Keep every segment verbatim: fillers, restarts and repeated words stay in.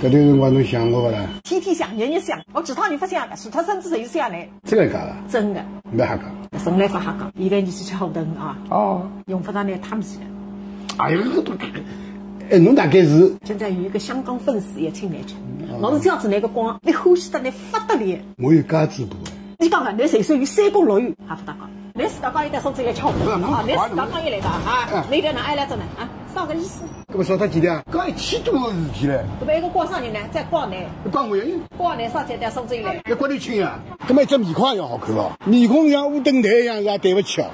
搿段辰光侬想过勿啦？天天想，日日想，我其他人勿想个，除脱孙子侪是想来。真个假个？真个，没瞎讲。从来勿瞎讲。现在侬去吃好顿啊，哦，用勿着拿汤米个。哎呀，搿个，哎，侬大概是，现在有一个香港粉丝也请来吃，老是照子那个光，你欢喜得来勿得了。我有家主婆个。你讲讲，侬岁数有三个六月，还勿搭讲。侬自家讲一点送这个巧不是那啊，侬我自家讲一来个啊，侬一点哪爱来着呢啊，啥个意思？搿么少脱几钿啊？搿一千多个事体嘞，搿么一个光啥人呢？再光呢？关我呀，光呢啥才带送这一来？要关你亲啊？搿么一只面孔也好看哦，面孔像乌灯台一样，是也对勿起哦。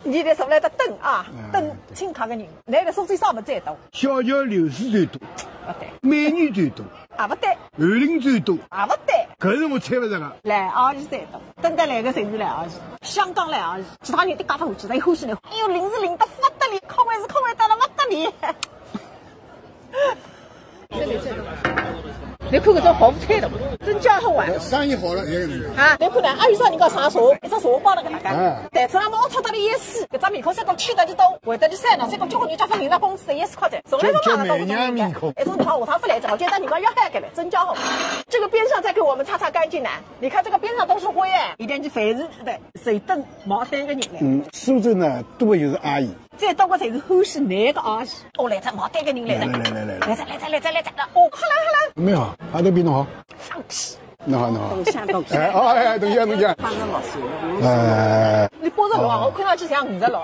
侬得从来得等啊，等请客个人，侬个送这啥么最多？小桥流水最多，勿对，美女最多，也勿对，园林最多，也勿对。搿是我猜勿着个。来，阿姨最多，等得来个侪是来阿姨，香港来阿姨，其他人都介勿欢喜，侪欢喜呢。哎哟，灵是灵得勿得了，空位是空位得了勿得了。侬看搿种好菜的，真家伙啊！生意好了，也有人。啊，侬看呢？阿有啥人家上茶，一只茶包了搿能介，哎但是阿么我吃到了一死，搿只面孔色都气得就到，会得去算了，这个结果人家发领了工资的一死块钱，从来都买了工资就就美颜面孔哎，这种地方我他不来着，我觉得你们要害给了，真家伙。这个边上再给我们擦擦干净呢，你看这个边上都是灰哎，一点就肥是对，谁等毛三个人来。嗯，苏州呢，多个就是阿姨。最多个侪是欢喜侬个阿姨。哦，来只毛单个人来了，来来来来来来只来只来只来只，哦，快来快来，没有，阿德比侬好。放屁，侬好，侬好。等一下等一下，哎，哦，哎，等一下，等一下。哎，你八十六啊，我看上去像五十六。